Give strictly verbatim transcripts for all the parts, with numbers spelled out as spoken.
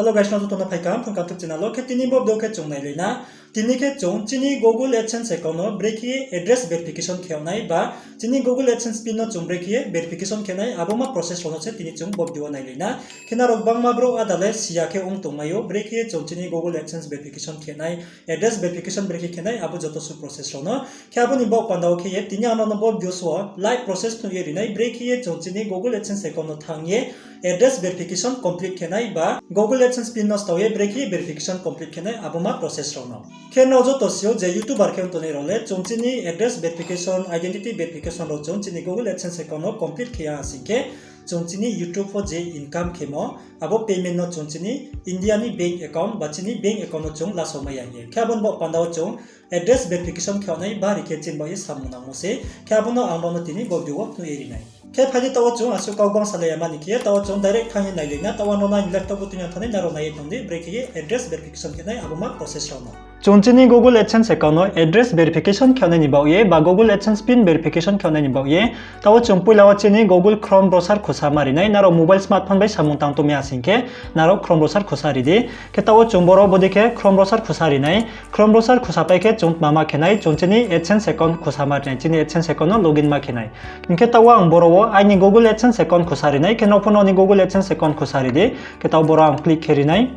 Hello guys, no joto no phai kaham Phrung Kaham YouTube channel wo. Khe tini bo video khe chung nailai na. Tini khe chung chini Google AdSense account no brekhe ye address verification khe yag nai ba chini Google AdSense pin no chung brekhe ye verification khe nai, abo ma process rao no se tini chung bo video wo nailai na. Khe nrao gbangma brouh ada le si ya khe ong tongmai ou, brekhe ye chung chini Google AdSense verification khe nai, address verification brekhe khe nai, abo joto su process rao no. Khe abo ni baoh panda wo khe ye tini ang nrao no bo video wo live process phnuh ye ri nai, brekhe ye chung chini Google AdSense account no thanng ye address verification complete khe nai ba Google AdSense pin no stao ye brekhe verification complete khe nai, abo ma process rao no. Khe nrao joto si ou je YouTuber khe ong tongnai rao le chung chini address verification, identity verification rao chung chini Google AdSense account no complete khe ya ha sing khe, chung chini YouTube wo je income khemo, abo payment no chung chini India ni bank account ba chini bank account no chung lasao mai ya hing ye. Khe abo ni baoh panda wo chung address verification khe yag nai bari khe chini baoh ye samung nangmo se. Khe abo no ang nrao no tini bo video wo phnuh ye ri nai. Khe phai di, taoh wo chung asuh kau gbang salai ya mani khe ye, taoh wo chung direct thanng ye nailai na. Taoh wo ang nrao no aini laptop wo tui ya thanng nai, nrao nai ye tong di, brekhe ye address verification khe nai, abo ma process rao no. Chung chini Google AdSense account no address verification khe yag nai ni baoh ye ba Google AdSense pin verification khe yag nai ni baoh ye, taoh wo chung poila wo chini Google Chrome browser khusa ma ri nai. Nrao mobile smartphone bai samung tang tongmai ya sing khe, nrao Chrome browser khusa ri di. Khe taoh wo chung boro bodei khe Chrome browser khusa ri nai. Chrome browser khusa pai khe chung tma ma khe nai, chung chini AdSense account khusa ma ri nai, chini AdSense account no login ma khe nai. Hing khe taoh wo ang boro wo aini Google AdSense account khusa ri nai, khe nrao pho nrao ni Google AdSense account khusa ri di. Khe taoh wo boro ang click khe ri nai.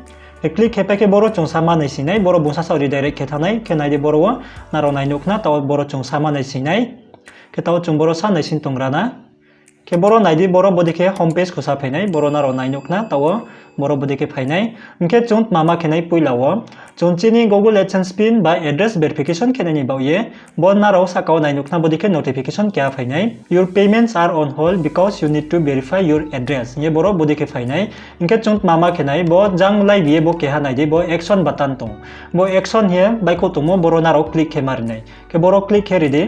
Khe click khe pai khe boro chung sa ma naising nai, boro bung sasaoh redirect khe thanng nai, khe nai di boro wo nrao nai nuh khna, taoh wo boro chung sa ma naising nai. Khe taoh wo chung boro sa naising tong gra na. Khe boro nai di, boro bodei khe home page khusa phai nai, boro nrao nai nuh khna, taoh wo boro bodei khe phai nai. Hing khe chung tma ma khe nai poila wo, chung chini Google AdSense pin ba address verification khe nai ni baoh ye, bo nrao sahka wo nai nuh khna bodei khe notification keha phai nai, "Your payments are on hold because you need to verify your address" hing ye boro bodei khe phai nai. Hing khe chung tma ma khe nai, bo jang laibi ye bo keha nai di, bo action button tong. Bo action hing ye baihkhouh tongmo, boro nrao click khe ma ri nai. Khe boro click khe ri di.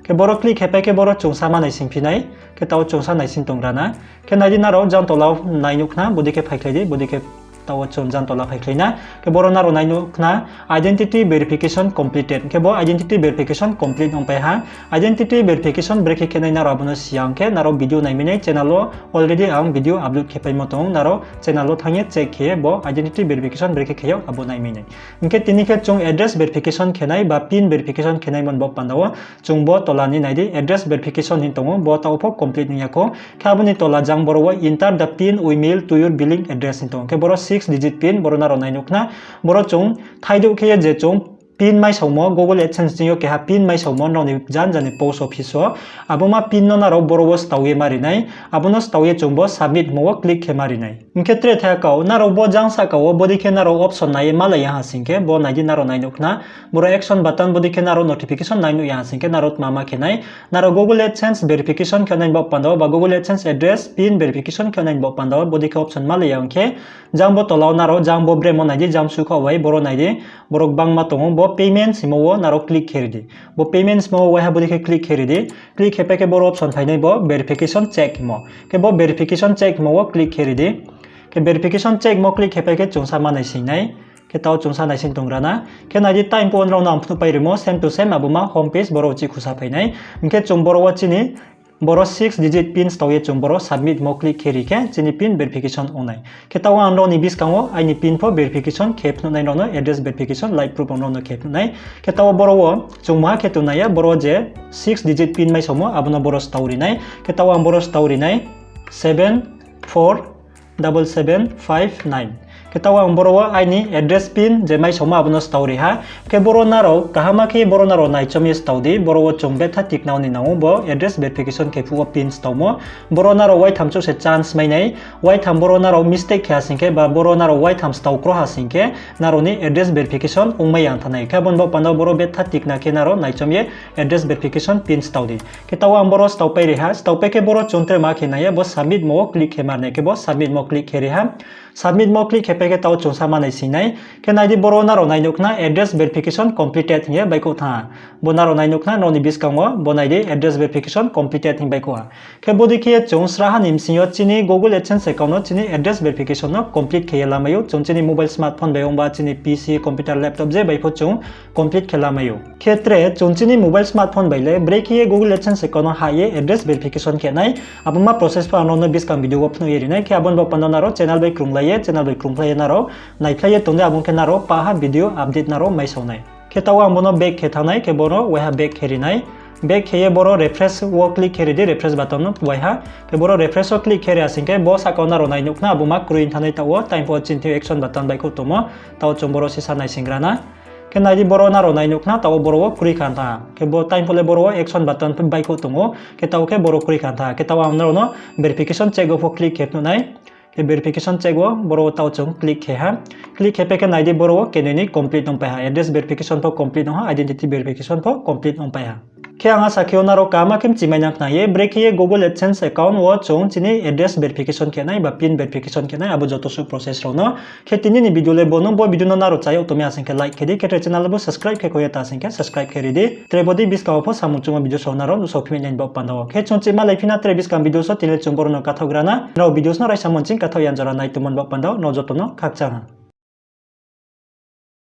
Khe boro click khe pai khe boro chung sa ma naising phi nai. Khe taoh wo chung sa naising tong gra na. Khe nai di, nrao jang tola wo nai nuh khna, bodei khe phaikhlai di, bodei khe taoh wo chung jang tola phaikhlai na. Khe boro nrao nai nuh khna, identity verification completed. Khe bo identity verification complete ongpai ha. Identity verification brekhe khe nai nrao abo no si ya hing khe, nrao video naimai nai channel wo already ang video upload khe paimo tong, nrao channel wo thanng ye check khe ye bo identity verification brekhe khe yag abo naimai nai. Hing khe tini khe chung address verification khe nai ba pin verification khe nai mo ni baoh panda wo, chung bo tola ni nai di, address verification hing tong ou, bo taoh wo pho complete ong ya khou. Khe abo ni tola jang boro wo, "Enter the pin we mail to your billing address" hing tong ou. Khe boro six digit pin, boro nrao nai nuh khna, boro chung thaidouh khe ye je chung pin maisaomo, Google AdSense ching yo keha pin maisaomo nrao ni janja ni post office wo, abo ma pin no nrao boro wo stao ye ma ri nai. Abo no stao ye chung bo submit mo wo click khe ma ri nai. Hing khe tre thai kau, nrao bo jang sahka wo bodei khe nrao option nai ye malai ya ha sing khe, bo nai di, nrao nai nuh khna, boro action button, bodei khe nrao notification nai nuh ya ha sing khe, nrao tma ma khe nai, nrao Google AdSense verification khe nai ni baoh panda wo ba Google AdSense address pin verification khe nai ni baoh panda wo bodei khe option malai ya hing khe, jang bo tola wo nrao jang bo bremo nai di, jang sukha bai boro nai di, boro gbangma tong ou, bo payments hingmo wo nrao click khe ri di. Bo payments hingmo wo waiha bodei khe click khe ri di. Click khe pai khe boro option phai nai bo verification check hingmo. Khe bo verification check hingmo wo click khe ri di. Khe verification check hingmo click khe pai khe chung sa ma naising nai. Khe taoh wo chung sa naising tong gra na. Khe nai di, time pho nrao no ang phnuh pai rimo, same to same, abo ma home page boro uchih khusa phai nai. Hing khe chung boro wo chini boro six digit pin stao ye chung boro submit mo click khe ri khe chini pin verification ong nai. Khe taoh wo ang nrao ni buskang wo aini pin pho verification khe phnuh nai, nrao no address verification live proof ang nrao no khe phnuh nai. Khe taoh wo boro wo chung maha khe tongnai ya, boro je six digit pin maisaomo abo no boro stao ri nai. Khe taoh wo ang boro stao ri nai, seven four double seven five nine. Khe taoh wo ang boro wo aini address pin je maisaomo abo no stao ri ha. Khe boro nrao kaham khe boro nrao naichom ye stao di, boro wo chung betha tikna ni nang ou bo address verification khe phuh wo pin staomo. Boro nrao waitham chouh se chance mai nai, waitham boro nrao mistake khe ha sing khe ba boro nrao waitham stao kro ha sing khe, nrao ni address verification ongmai ya thanng nai. Khe abo ni baoh panda wo boro betha tikna khe nrao naichom ye address verification pin stao di. Khe taoh wo ang boro stao pai ri ha, stao pai khe boro chung tre ma khe nai ya, bo submit mo wo click khe ma ri nai, khe bo submit mo click khe ri ha. Submit mo click khe pai khe taoh wo chung sa ma naising nai. Khe nai di, boro nrao nai nuh khna address verification completed hing ye baihkhouh thanng ha. Bo nrao nai nuh khna, nrao ni buskang wo bo nai di, address verification completed hing baihkhouh ha. Khe bodei khe chung sraha ni bsing yo chini Google AdSense account no chini address verification no complete khe ye lamai ou. Chung chini mobile smartphone bai ong ba chini P C, computer, laptop je bai pho chung complete khe lamai ou. Khe tre chung chini mobile smartphone bai le brekhe ye Google AdSense account no hah ye address verification khe nai, abo ma process pho ang nrao no buskang video wo phnuh ye ri nai. Khe abo ni baoh panda nrao channel bai krunglai ye channel bai krungphlai ye nrao naiphlai ye tong di, abo ong khe nrao paha video update nrao maisao nai. Khe taoh ang bo no back khe thanng nai, khe bo no waiha back khe ri nai. Back khe ye boro refresh wo click khe ri di, refresh button no waiha. Khe boro refresh wo click khe ri ya sing khe bo sahka wo nrao nai nuh khna, abo ma kroi thanng nai, taoh wo time pho chini thing yo action button baihkhouh tongmo, taoh chung boro sisa naising gra na. Khe nai di, boro nrao nai nuh khna, taoh wo boro wo kroi kha tha. Khe bo time pho le boro wo action button baihkhouh tong ou, khe taoh khe boro kroi kha tha. Khe taoh ang nrao no verification check wo pho click khe phnuh nai. Khe verification check wo boro wo taoh chung click khe ha. Click khe pai khe nai di, boro wo kenoi ni complete ongpai ha. Address verification pho complete ong ha, identity verification pho complete ongpai ha. Khe ang asa khe o nrao kaham khe mchimai nang khna ye, brekhe ye Google AdSense account wo chung chini address verification khe nai ba pin verification khe nai, abo joto suh process rao no. Khe tini ni video le bo no, bo video no nrao chá yag tongmi ya sing khe like khe di, khe tre channel bo subscribe khe kho ye ta sing khe subscribe khe ri di. Tre bo dei buskang wo pho samung chungmo video so nrao nuhsao phimai nai ni baoh panda wo. Khe chung chima lai phi na tre buskang video so, tini le chung boro no kathaoh gra na. Nrao videos no raisa monching kathaoh yan jora nai tongmo ni baoh panda wo nrao joto no khakchang ha.